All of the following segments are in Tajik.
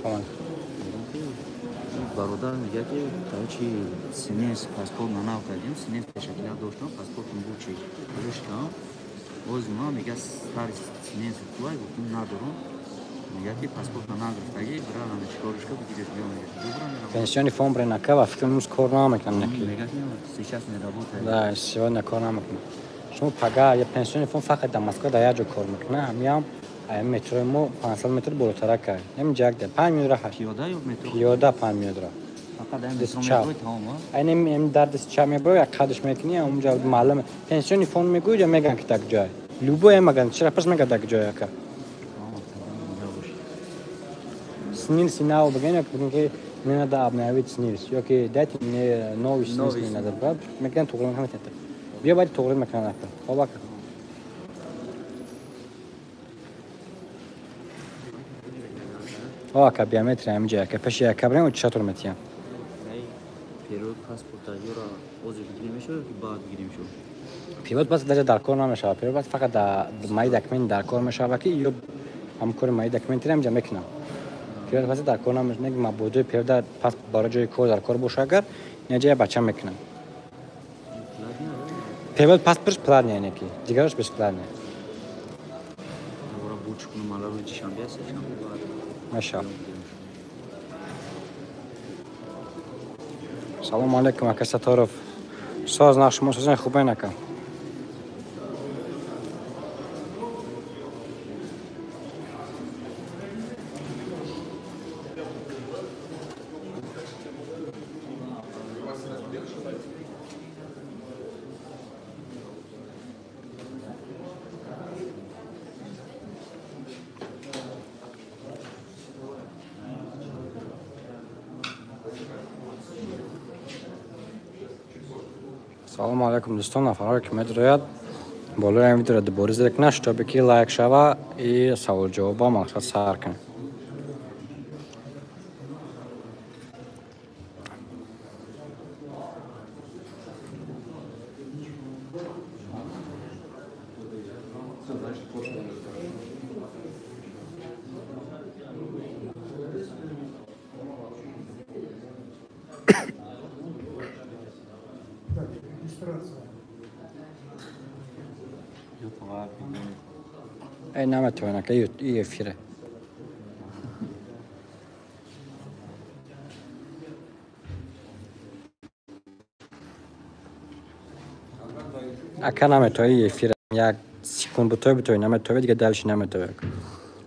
Салом. Бародар мегӯяд, ки короче, СНИЛС паспорт нанав кардем, СНИЛС пешакила доштам, паспортам буд, чи гузоштам. Боз ма мегӯяд, старый СНИЛС куай, гуфтам, надорам. Мегӯяд, ки паспорт нагирифтагӣ, бира ана чикориш ка, бигиред, биё, мегӯяд. Ҷо бира меравам? Пенсионный фонд бре нака, ва фикр имрӯз кор намекунам неки. Мегӯяд, ки сейчас не работает. Да, сегодня кор намекунам. Шумо пага я пенсионный фонд фақат дар Москва дар як ҷо кор мекунад, ҳамиам ай метрои мо 500 метр болотарак ай. Нем ҷак да 5 минут раҳ. Пиёда ё метро? Пиёда 5 минут раҳ. Фақат дар Дест метро чап. меброи, тамом, а? Ай нем эм дар дест чап меброи, як қадаш мекунӣ, онҷа маълум пенсионный фонд мегӯӣ, ҷа меган ки так ҷой. Любой меган, чира пас мега так ҷой ака. Тамом, тамом, бош. СНИЛС нав бигӯем, ё бигӯем ки мне надо обновить СНИЛС, ё ки дайте мне новый СНИЛС, Новый мне СНИЛС. надо. Баъд мегӯянд, туғри мекунанд. Биё, баъди туғри мекунанд ака. Хоб ака. О, ака, биометрия ҳаминҷа ака, пеши ака бирем, чатур метиҳам. Ай, перевод паспорта ёра ҳозир бигирем мешавад ё ки баъд бигирем шуд? Перевод пас даже дар кор намешавад. Перевод пас фақат дар мои документ дар кор мешавад, ки ё ҳам кори мои документро ҳаминҷа мекунам. Перевод пас дар кор намешавад, не мабодои перевод пас барои ҷои кор дар кор боша, агар инаҷа бача мекунам. Перевод паспорт платный, яъне ки дигараш бесплатный. Ора буч кунам, ала рӯзи шанбе аст, сешанбе баъд. Мешавад. Салому алейкум, ака Саторов. Соз нақ шумо созен хубен ака. Салому алейкум, дӯстон, нафарҳое ки медрояд болои ҳамин видеоро дубора зер кунад, чтобы ки лайк шава и савол ҷавоба мақсад сар кунем. Так, регистрация. Ё фақат бигирем. Эй, наметавон ака, и эфире. Ака, наметавон, и эфире. Як секунд бутои бутои наметавон, дига дальше наметавон.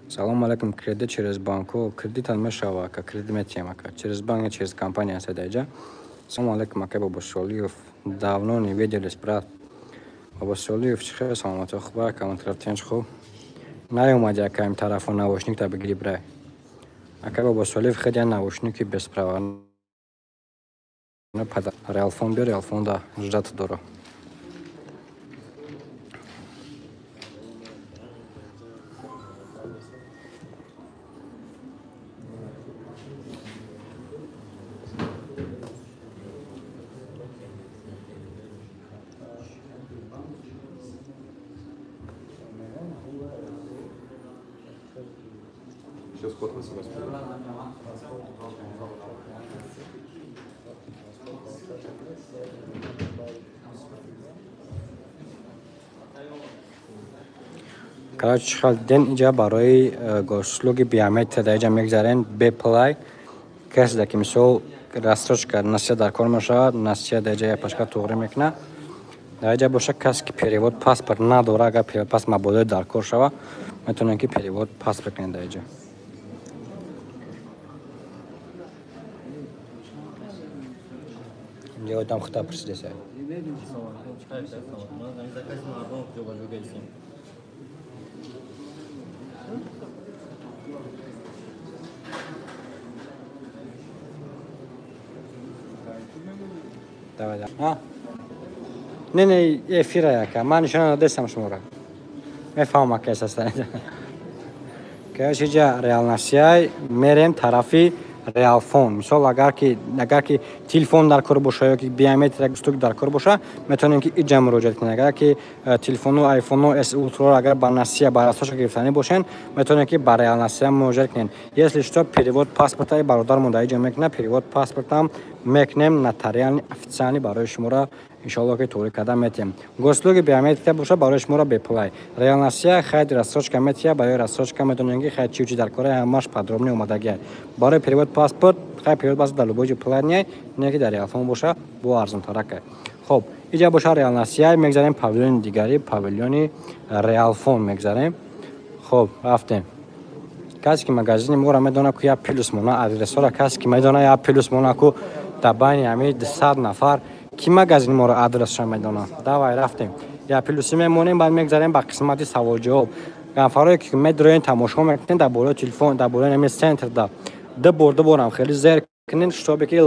Салому алейкум, кредит через банку. Кредит ҳам мешава ака, кредит метиҳем ака. Через банк, через компания аст даҷа. Салому алейкум, ака Бобосолиев. Давно не виделись, брат. Бобосолиев, чӣ хел саломатӣ, хуб ака, ман тараф хуб. Наёмади ака им тарафо наушник та бигири брай. Ака Бобосолиев хед я наушники беспроводной пада. Реалфон биё, реалфон да ждать дора. Сейчас код 18. Короче, хел ден иҷа барои госуслуги биометрия дар иҷа мегзарен беплай. Касе ки мисол рассрочка насия дар кор мешавад, насия дар иҷа япашка туғрӣ мекунад. Дар иҷа боша касе ки перевод паспорт надора, агар перевод паспорт мабодои дар кор шава, метавонед ки перевод паспорт кунед дар иҷа. Инҷа одам хита пурсидеса. Давай, давай. А? Не, не, эфира яка. Ман нишона надестам шуморо. Мефаҳмам ака эсаста. Короче, иҷа реалнасияй мерем тарафи Реалфон. Мисол агар ки телефон дар кор боша ё ки биометрия густук дар кор боша, метавонем ки иҷа муроҷиат кунем. Агар ки телефону айфону S Ultra агар ба насия ба рассрочка гирифтанӣ бошен, метавонем ки ба Реал Насия муроҷиат кунем. Если что, перевод паспорта бародармон дар иҷа мекунад, перевод паспортам мекунем нотариальный официальный барои шуморо иншоалло ки тӯғри карда метиҳем. Госуслуги биометрия боша барои шуморо бепулай. Реал Насия хайд рассрочка метиҳа, барои рассрочка метавонем ки хайд чӣ дар кора ҳамаш подробно омадагиай. Барои перевод паспорт, хай перевод паспорт дар любой ҷо платный, не ки дар Реалфон боша бо арзонтаракай. Хоб, иҷа боша Реал Насия, мегзарем павилиони дигари, павилиони Реалфон мегзарем. Хоб, рафтем. Касе ки магазини моро медона ку я плюс мона адресора, касе ки медона я плюс мона ку дар байни ҳамин 200 нафар ки магазини моро адресша медона. Давай рафтем. Я плюси мемонем, баъд мегзарем ба қисмати савол-ҷавоб. Нафарое ки медроен тамошо мекунед дар болои телефон, дар болои ҳамин центр да ду борам хеле зер кунед, чтобы ки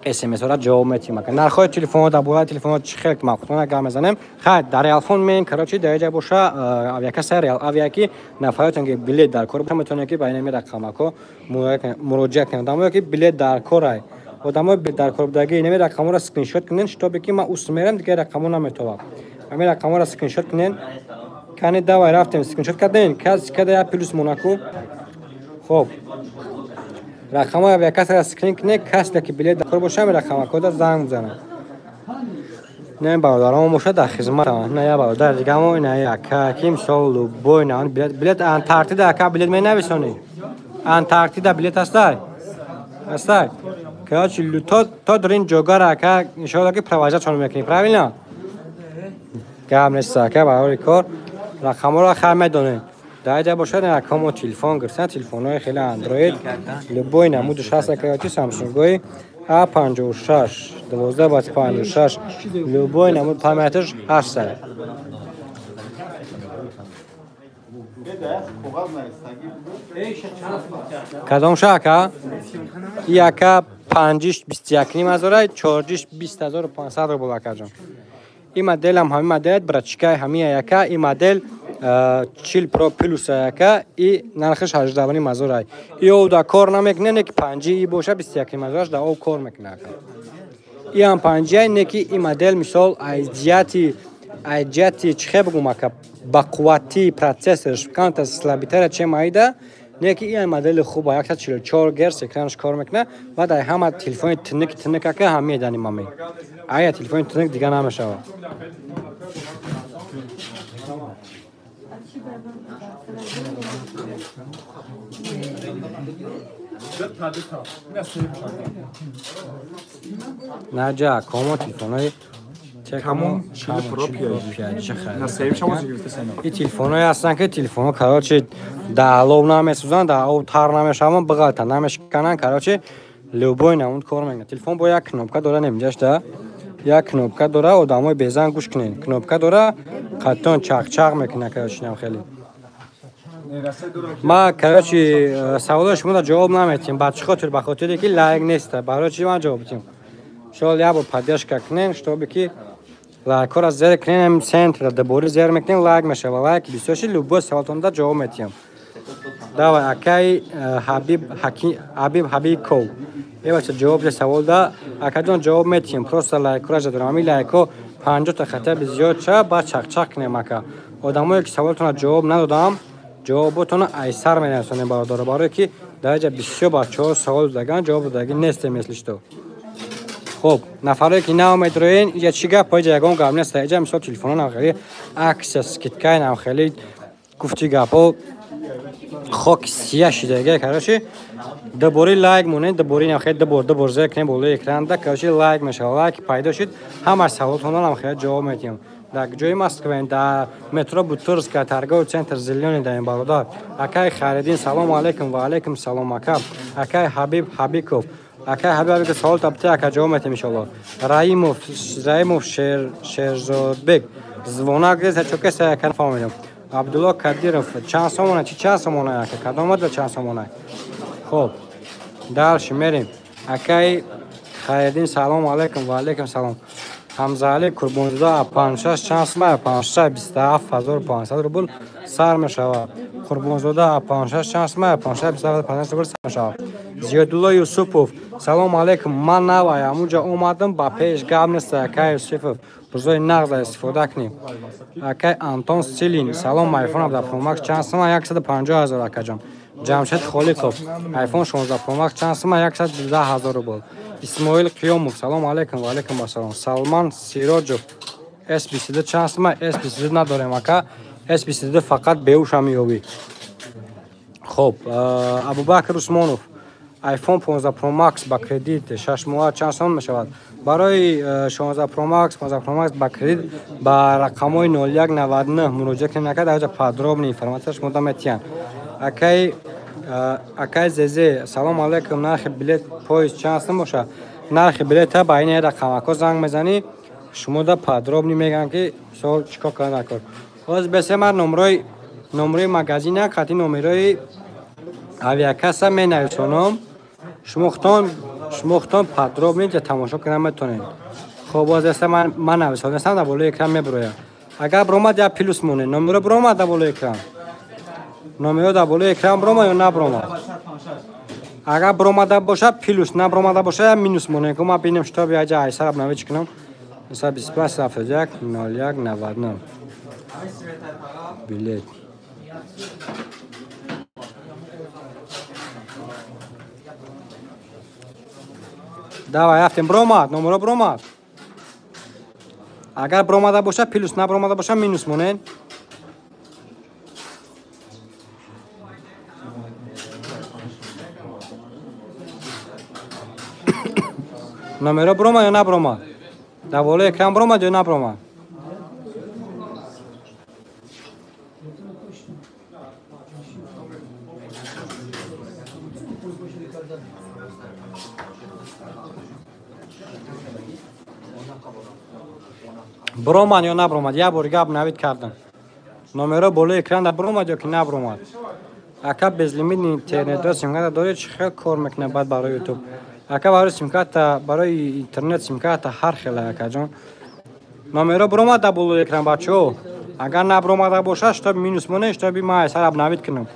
смс-ҳоро ҷавоб метиҳем. Нархҳои телефонҳо дар болои телефонҳо чӣ хел маъқулона гап мезанем. Хай, дар Реалфон меем, короче, дар иҷа боша авиакасса Реал Авиа, ки нафаротон ки билет дар кор боша, метавонед ки ба инами рақамако муроҷиат кунед. Одамое ки билет дар корай, одамои дар кор будаги инами рақамҳоро скриншот кунед, чтобы ки ман ус мерам, дигар рақамҳо наметовам. Ҳамин рақамҳоро скриншот кунед. Кани давай рафтем, скриншот кардем, кас када я плюс монаку. Хоб, рақамҳои авиакассаро скрин кунед, касе ки билет дар кор боша, ҳамин рақамакода занг бизанад. Не бародарон боша дар хизмат, не я бародар дигамо, не ака ки мисол любой на билет Антарктида ака билет менависонӣ. Антарктида билет ҳастай? Ҳастай? Короче, то дар ин ҷогара ака иншоалло ки провожатшон мекунӣ, правильно? Гап нест ака, барори кор рақамҳоро хай медонед. Дар иҷа бошад рақамо телефон гирифтан, телефонҳои хеле Android, любой намудаш ҳаст ака, ки Samsung-ҳои A56, 12 56, любой намуд памяташ ҳаст. Кадомша ака? И ака панҷиш 21,5 ҳазора, чорҷиш 20,500 рубл акаҷон. Ин моделам ҳамин модел, брачкаи ҳамин яка, ин модел 40 Pro Plus яка, и нархаш 18,5 ҳазор. И ов да кор намекунад, не ки панҷи и боша 21,5 ҳазораш да ов кор мекунад ака. И ҳам панҷи, не ки ин модел мисол аз ҷиҳати чӣ хел бигӯм ака, ба қуввати процессорш камтар слабитара чем айда, не ки ин модели хуба, 144 герц экранаш кор мекунад ва дар ҳама телефони тинник тинник ака ҳамин даним ҳамин. Ая телефони тинник дига намешавад. Наҷа, комо телефонҳои Камон 40 Pro 5G. И телефонҳое ҳастанд ки телефонҳо короче дар алов намесӯзанд, дар об тар намешаванд, биғалта намешикананд, короче любой намуд кор мекунад. Телефон бо як кнопка дора, немиҷашда як кнопка дора, одамои безанг гӯш кунед. Кнопка дора, қаттон чақ-чақ мекунад, короче нам хеле. Ма короче саволои шуморо ҷавоб наметиҳем. Ба чӣ хотир? Ба хотире ки лайк нест. Барои чӣ ман ҷавоб диҳем? Шол як бор поддержка кунем, чтобы ки лайкҳоро зер кунем, центрро дубори зер мекунем, лайк мешава. Лайк бисёр шид, любой саволтонда ҷавоб метиҳем. Давай, акай Ҳабиб Ҳабиб Ҳабибков. Эбача ҷавоб де савол да. Акаҷон ҷавоб метиҳем. Просто лайкҳоро задорам. Ҳамин лайкҳо 50 та хатя зиёд шава, баъд чақчақ кунем ака. Одамое ки саволтонро ҷавоб надодам, ҷавоботонро айсар менависонем бародаро, барое ки дар инҷа бисёр бачаҳо савол додаган, ҷавоб додагӣ нестем, если что. Хоб, нафарое ки наомедроен, инҷа чӣ гап? Инҷа ягон гап нест. Инҷа мисол телефонҳо нам хеле аксия, скидкаи нам хеле гуфти гапҳо хоки сия шидага, короче дубори лайк монед, дубори нам хеле дубор зер кунем болои экранда, короче лайк мешава. Лайк пайдо шуд, ҳамаш саволотонро нам хеле ҷавоб медиҳем. Дар ҷои Москва, дар метро Бутырская, торговый центр Зелёный даем бародар. Акай Хайриддин, салому алейкум ва алейкум салом ака. Акай Ҳабиб Ҳабиков, акай Ҳабиб Ҳабиков савол табти ака ҷавоб метем иншоалло. Раимов Шерзодбек, звонак деса чокеса ака нафаҳмидам. Абдулло Кадиров, чанд сомона, чи чанд сомона ака? Кадом модел чанд сомона? Хоб, дальше мерем. Акай Хайриддин, салому алейкум ва алейкум салом. Ҳамзаали Қурбонзода А56 чанд сум? А56 27500 рубл сар мешавад. Қурбонзода А56 чанд сум? А56 27500 рубл сар мешавад. Зиёдулло Юсупов, салом алейкум, ман навай амуҷа омадам, ба пеш гап нест, акай Юсупов, рӯзои нағз истифода кунем. Акай Антон Силин, салом, iPhone 17 Pro Max чанд сум? 150 000 акаҷон. Ҷамшед Холиқов, iPhone 16 Pro Max чанд сум? 110 000 рубл. Исмоил Қиёмов, салом алейкум, ва алейкум ассалом. Салман Сироҷов, S22 чанд сум? S22 надорем ака, S22 фақат беуша меёбӣ. Хоб, Абубакр Усмонов, iPhone 15 Pro Max ба кредит 6 моҳа чанд сум мешавад? Барои 16 Pro Max, 15 Pro Max ба кредит ба рақамҳои 0199 муроҷиат кунед, ака, дар ҷо подробный информация шумо метиҳанд. Акай Зезе, салом алейкум, нархи билет поезд чанд сум бошад? Нархи билета ба ин рақамако занг мезанӣ, шумо да подробный мегӯянд ки мисол чӣ кор кардан накор. Ҳозир бесе ман номрои магазина қати номерои авиакасса менависонам, шумо худтон подробный ҷа тамошо кардан метавонед. Хоб, боз эса ман нависонистам, дар болои экран мебирояд. Агар биромад, я плюс монед. Номеро биромад дар болои экран? Номеро дар болои экран биромад ё набиромад? Агар биромада бошад плюс, набиромада бошад я минус монед. Ку ман бинем, чтоб я ҷа айсараб навич кунам. 25 71 01 99 билет. Давай, рафтем, биромад, номеро биромад. Агар биромада бошад плюс, набиромада бошад минус монед. Номеро биромад ё набиромад? Дар болои экран биромад ё набиромад? Биромад ё набиромад? Як бор гап навид кардам. Номеро болои экран да биромад ё ки набиромад? Ака, безлимит интернетро симкарта доред, чӣ хел кор мекунад баъд барои ютуб? Ака, барои симкарта, барои интернет симкарта ҳар хела, акаҷон. Номеро биромад дар болои экран, бачаҳо? Агар набиромада бошад, чтоб минус монед, чтоб ман айсар обновить кунам.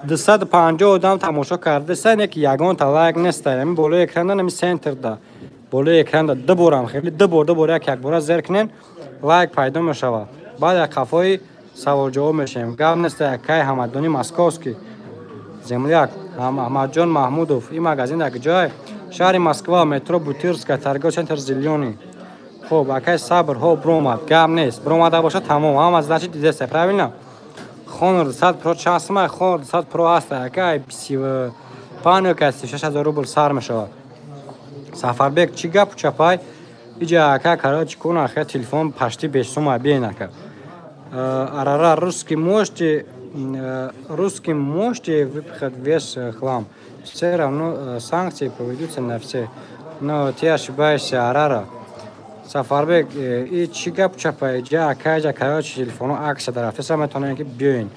250 одам тамошо кардаста, не ки ягонта лайк неста. Ҳамин болои экран, ҳамин центрда. Болои экранда ду борам хеле ду бор як бора зер кунен, лайк пайдо мешавад. Баъд як қафои саволҷавоб мешавем. Гап нест, акай Ҳамадони Московский, земляк Аҳмадҷон Маҳмудов. Ин магазин дар ҷой? Шаҳри Москва, метро Бутирская, торговый центр Зелёный. Хоб, акай Сабр, хоб, биромад, гап нест. Биромада бошад тамом, ҳама значит дидеста, правильно? Honor 200 Pro чанд сум? Honor 200 Pro ҳаст, акай 35 ё 36 000 рубл сар мешавад. Сафарбек, чӣ гапу чапай? Иҷа ака, короче, кун аха телефон пашти бесума биен ака. Арара, русский можете выпихать весь хлам. Все равно санкции поведутся на все. Но ты ошибаешься, Арара. Сафарбек, и чӣ гапу чапай? Иҷа ака, иҷа, короче, телефону акция дар рафтеса метавонем ки биёен.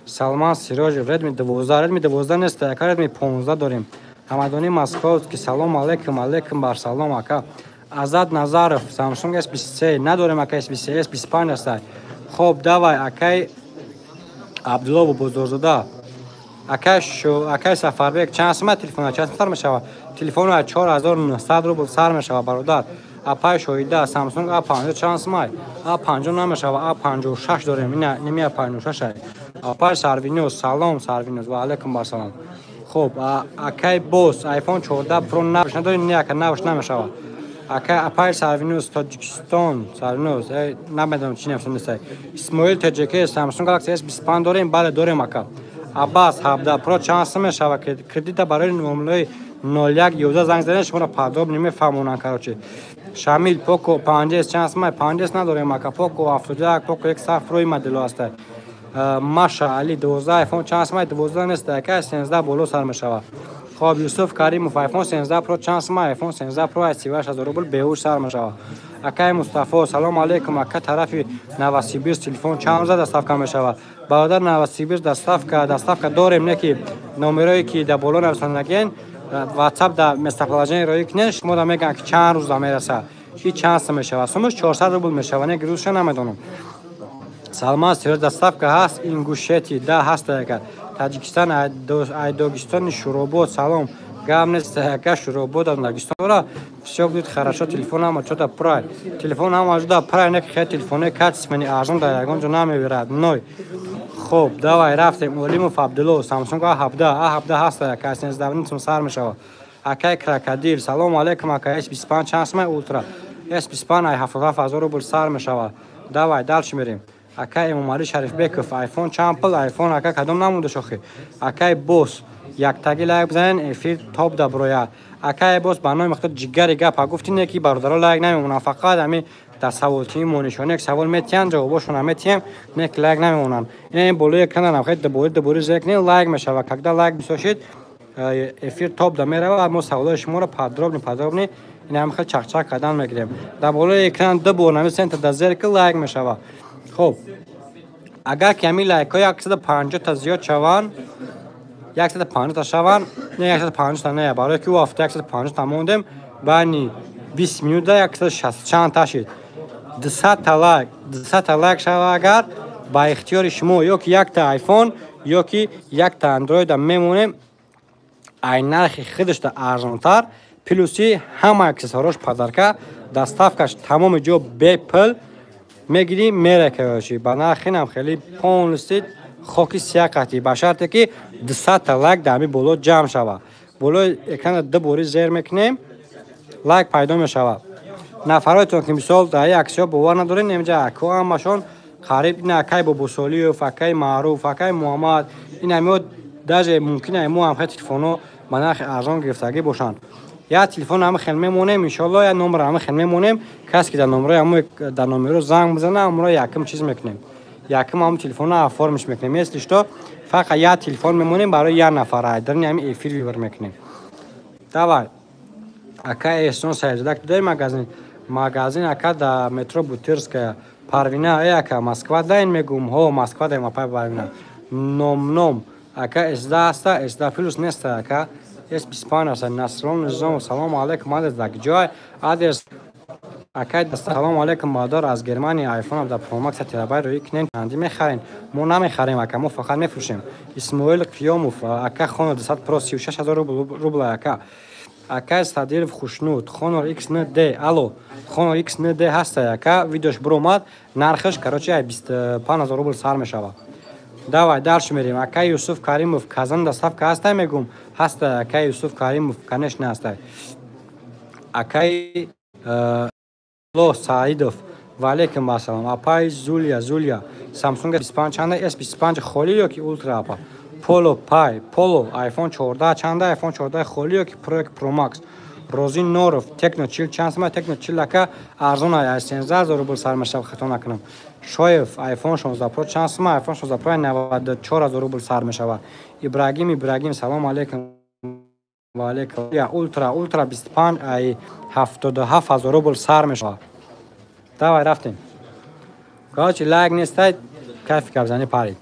Салман Сироҷев, Redmi 12, Redmi 12 нест, ака, Redmi 15 дорем. Ҳамадони Московский, салом алейкум, алейкум бар салом, ака. Азад Назаров, Samsung S23 надорем, ака, S23, S25 аст. Хоб, давай, акай Абдулло Бозорзода. Акай Сафарбек, чанд сум телефон, чанд сум сар мешавад? Телефон аз 4900 рубл сар мешавад, бародар. Апай Шоида, Samsung A50 чанд сум? A50 намешавад, A56 дорем. Ина ними A56 ай. Апай Сарвиноз, салом Сарвиноз, ва алейкум бар салом. Хоб, акай Бос, iPhone 14 Pro навш надорем, не ака, навш намешавад. Акай апай Сарвиноз, Тоҷикистон, Сарвиноз, намедонам чӣ навишта нест. Исмоил ТJK, Samsung Galaxy S25 дорем, бале дорем, ака. Аббас 17 Pro чанд сум мешавад? Кредита барои муомилаи 0111 занг занед, шуморо подробно мефаҳмонанд, короче. Шамил, Poco 5S чанд сум? 5S надорем, ака. Poco 71, Poco X7 Pro модело аст. Маша Али 12 iPhone чанд сум? 12 нест, ака, 13 боло сар мешавад. Хоб, Юсуф Каримов, iPhone 13 Pro чанд сум? iPhone 13 Pro аз 38000 рубл беҳуш сар мешавад. Акай Мустафо, салом алейкум, ака, тарафи Новосибирск телефон чанд рӯза доставка мешавад? Бародар, Новосибирск доставка дорем, не ки номерое ки дар боло нависондаген, WhatsApp дар местоположение роӣ кунед, шумо да мегӯянд ки чанд рӯза мерасад. И чанд сум мешавад? Сумаш 400 рубл мешавад, не грузша намедонам. Салман Сироҷ, доставка ҳаст Ингушетия? Да, ҳаст ака. Таҷикистон, Айдогистони Шуробод, салом. Гап нест ака, Шуробод аз Дагестонра. Всё будет хорошо, телефон ҳама чота прай. Телефон ҳама ҷуда прай, не ки телефони качественный арзон дар ягон ҷо намебирад. Ной. Хоб, давай рафтем. Олимов Абдулло, Samsung A17, A17 ҳаст ака, 13 сум сар мешавад. Акай Крокодил, салом алейкум ака, S25 чанд сумай Ultra? S25 ай 77 000 рубл сар мешавад. Давай, дальше мерем. Акай Эмомалӣ Шарифбеков, iPhone чанд пул? iPhone ака кадом намудаш охи? Акай Бос, яктаги лайк бизанен, эфир топ да броя. Акай Бос, ба номи худо ҷигари гапа гуфти, не ки бародаро лайк намемонанд, фақат ами дар саволтии монишонек савол метиҳанд, ҷавобошона метиҳем, не ки лайк намемонанд. Ина ин болои экрана хел дубори дубори зер кунед, лайк мешавад. Когда лайк бисошид, эфир топ да меравад, мо саволои шуморо подробно подробно ин ҳам хел чақчақ кардан мегирем. Дар болои экран ду бор нами центр да зер ки, лайк мешавад. Хоб, агар ки ҳамин лайкҳо 150 та зиёд шаванд, 150 та шаванд, не 150 та не, барое ки ӯ ҳафта 150 та мондем, байни 20 минута 160 чанд та шид. 200 та лайк, 200 та лайк шава агар, ба ихтиёри шумо ё ки якта iPhone, ё ки якта Android мемонем, ай нархи худашда арзонтар, плюси ҳама аксессуарош подарка, доставкаш тамоми ҷо бепул мегирӣ, меракаваши ба нархинам хеле полностью хоки сияқати, ба шарте ки 200 та лайк дар ҳамин боло ҷамъ шавад. Болои экрана ду бори зер мекунем, лайк пайдо мешавад. Нафароятон ки мисол дар ин аксиҳо бовар надоред, инҷа акҳо ҳамашон қариб ин акай Бобосолиев, акай Маъруф, акай Муҳаммад, ин ҳамиҳо даже мумкин мо ҳам хел телефонҳо ба нархи арзон гирифтагӣ бошанд. Як телефон ҳама хел мемонем, иншоалло, як номер ҳама хел мемонем. Касе ки дар номерои ҳамо дар номеро занг бизана, ҳамонро якум чиз мекунем, якум ҳамон телефонро оформиш мекунем. Если что, фақат як телефон мемонем барои як нафар, айдарни ҳами эфир выбор мекунем. Давай, ака Эҳсон Саидзода, кудаи магазин? Магазин ака дар метро Бутырская. Парвина, э ака, Москва даин мегум? Ҳо, Москва даем, апай Парвина. Ном ака, S10 аста? S10 плюс неста ака, S25 аста. Насрон Низомов, салому алейкум, адрес дар куҷой? Адрес акай. Салому алейкум, бародар, аз Германия iPhone 17 Pro Max терабайт рӯи кунем, чандӣ мехарем? Мо намехарем ака, мо фақат мефурӯшем. Исмоил Қиёмов, ака, Honor 200 Pro 36 000 рубл ака. Акай Садиров Хушнуд, Honor XND, алло, Honor XND ҳаста ака, видеош биромад, нархаш короче ай 25 000 рубл сар мешавад. Давай, дальше мерем. Акай Юсуф Каримов, Казан доставка ҳаста мегум? Ҳаста, акай Юсуф Каримов, конечно ҳаста. Акай Ло Саидов, ва алейкум ассалом. Апай Зулия, Зулия, Samsung 25 чанда? S25 холӣ ё ки Ultra, апа? Поло Пай, Поло, iPhone 14 чанда? iPhone 14 холӣ ё ки Pro ё ки Pro Max? Розин Норов, Tecno 40 чанд сум? Tecno 40 ака арзон, ай 13 000 рубл сар мешавад, хато накунам. Шоев, iPhone 16 Pro чанд сум? iPhone 16 Pro 94 000 рубл сар мешавад. Ибрагим Ибрагим, салом алейкум. Ва алейкум. Я Ultra, Ultra 25 ай 77 000 рубл сар мешавад. Давай рафтем. Короче, лайк нестай, кайфи гапзанӣ парид.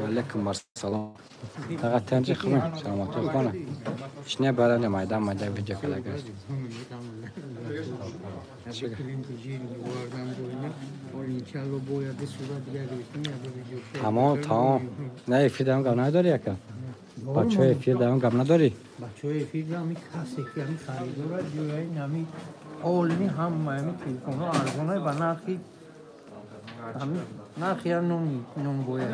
Алейкум ассалом. Таға тенҷи хубем, саломатӣ хона. Ишне баране майда майда видео кадагаст. Тамом, тамом. Не эфир дарон гап надорӣ ака? Бачаҳои эфир дарон гап надорӣ? Бачаҳои эфир ҳами касе ки ҳами харидора ҷояи ҳами олми ҳама ҳами телефонҳо арзонай ба нархи ҳами нархи я нон бояд.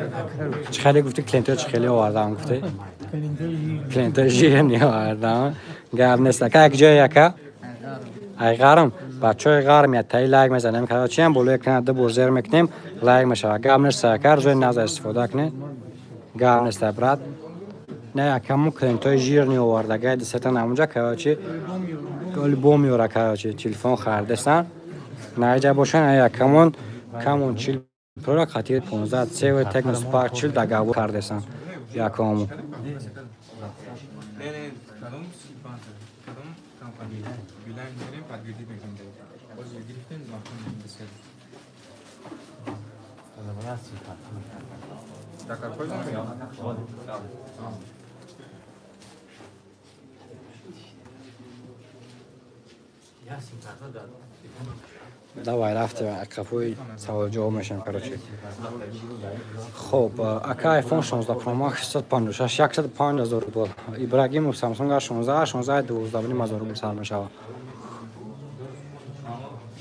Чӣ хеле гуфти, клиентҳо чӣ хеле овардаам гуфти? Клиентҳои жирни овардаам. Гап нест ака, як ҷое ака? Ай ғарм, бачаҳои ғарм я таи лайк мезанем, короче ҳам болои экрана ду бор зер мекунем, лайк мешавад. Гап нест ака, рӯзои назар истифода кунед. Гап нест, брат. Не, акаму клиентҳои жирни овардагай дисета намунҷа, короче, оли бо меора, короче, телефон харидесан. Наиҷа бошан, ай акамон камон 40 Pro қатир 15 CV Tecno Spark 40 договор кардесан. Якому. Не, не, кадом банк, кадом компания? Билайн мерем, подтвердить мекунем. Боз гирифтем, маҳкум бисёр. Дар карфой мегирам? Давай, рафтем, қафои савол-ҷавоб мешавем, короче. Хоб, ака, iPhone 16 Pro Max 656, 105 ҳазор рубл. Ибрагимов, Samsung A16, 16 12 ҳазор рубл сар мешавад.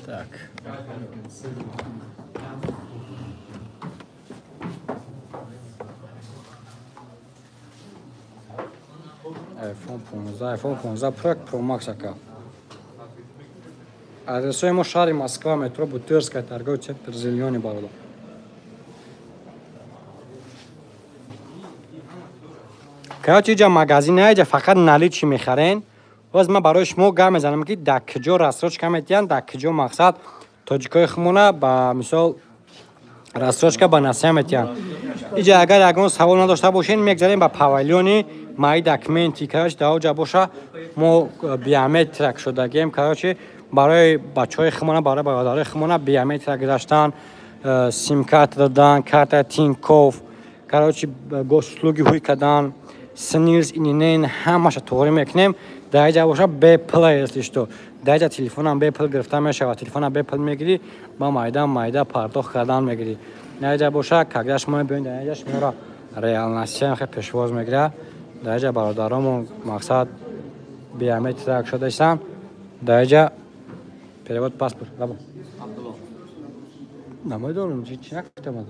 Так. iPhone 15, iPhone 15 Pro, Pro Max, ака. Адресои мо: шаҳри Москва, метро Бутырская, торговый центр «Зелёный», бародар. Короче, иҷа магазин иҷа фақат наличный мехарен. Боз ман барои шумо гап мезанам, ки дар куҷо рассрочка метиҳанд, дар куҷо, мақсад, тоҷикои хумона ба мисол рассрочка ба насия метиҳанд. Иҷа агар ягон савол надошта бошен, мегзарем ба павильони «Мои документы». Короче, дар оҷа боша мо биометрия шудагием. Короче, барои бачаҳои хумона, барои бародарои хумона биометрия гузаштан, симкарта додан, карта Тинькофф, короче, госуслуги ҳуй кардан, СНИЛС, ИНН, ҳамаша туғрӣ мекунем. Дар иҷа боша бепул, если что. Дар иҷа телефонам бепул гирифта мешавад. Телефона бепул мегирӣ, ба майда майда пардохт кардан мегирӣ. Дар иҷа боша, когда шумо мебиёед, дар иҷа шуморо реалнасиям хе пешвоз мегирад. Дар иҷа бародаромон, мақсад, биометрия шудаистанд. Дар иҷа перевод паспорт. Намедонам, чи накуфтам.